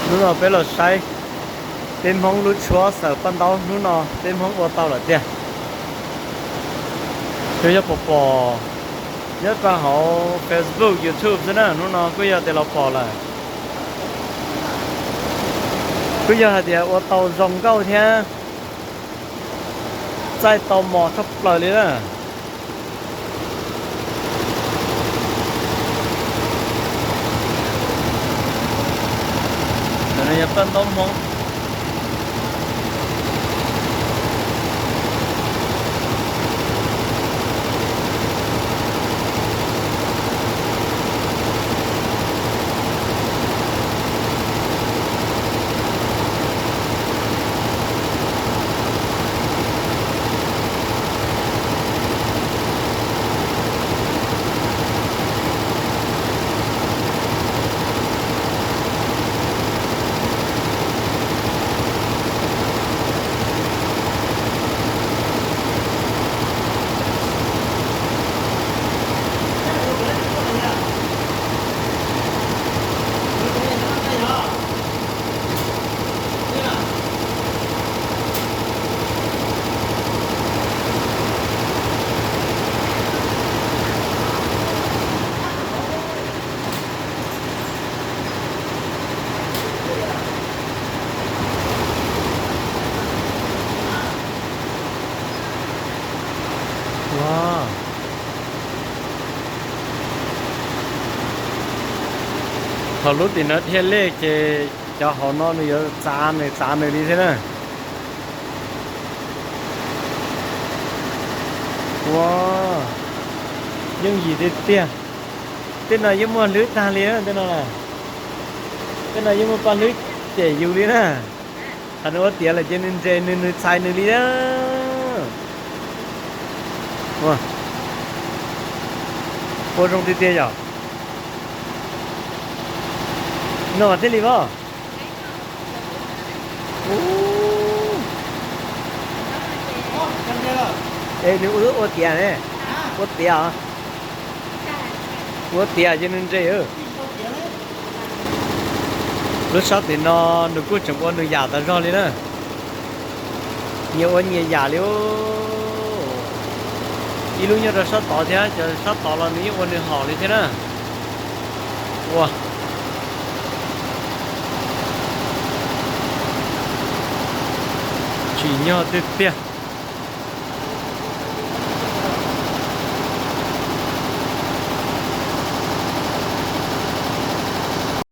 Hnub no peb los saib peb Hmoob lub tshuab xaws paj ntaub, hnub no peb Hmoob ua tau lawm tiag. Yog yog pom pom nyob rau hauv Facebook, YouTube xwb na, hnub no kuj yog tias los pom lawm. Kuj yog hais tias ua tau zoo nkauj thiab txaij tau mos tshaj plaws li na. Ntawm no yog paj ntaub Hmoob. Thaum lub tim no dhia lej ces cov hauv no nws yuav txav nws txav nws li thiab na. Ua, yooj yim tiag tiag. Tej no yeej muaj hlwb tag li na, tej no na. Tej no yeej muaj paj hlwb cem yus li na. Thaum nws ua tiav lawm ces nws nres nws, nws txhais nws li na. Ua, ua zoo tiag tiag yom. No thiaj li os. Es nws ua tiav ne, ua tiav, ua tiav ces nws nres. Lub sab tim no nws kuj tseem ua nws yam tas zog li na. Nyias ua nyias yam li. Ib lub nyob rau sab tod thiab, cov sab tod los nws yeej ua nws hom li thiab na. Ua, tsim nyog tiag tiag.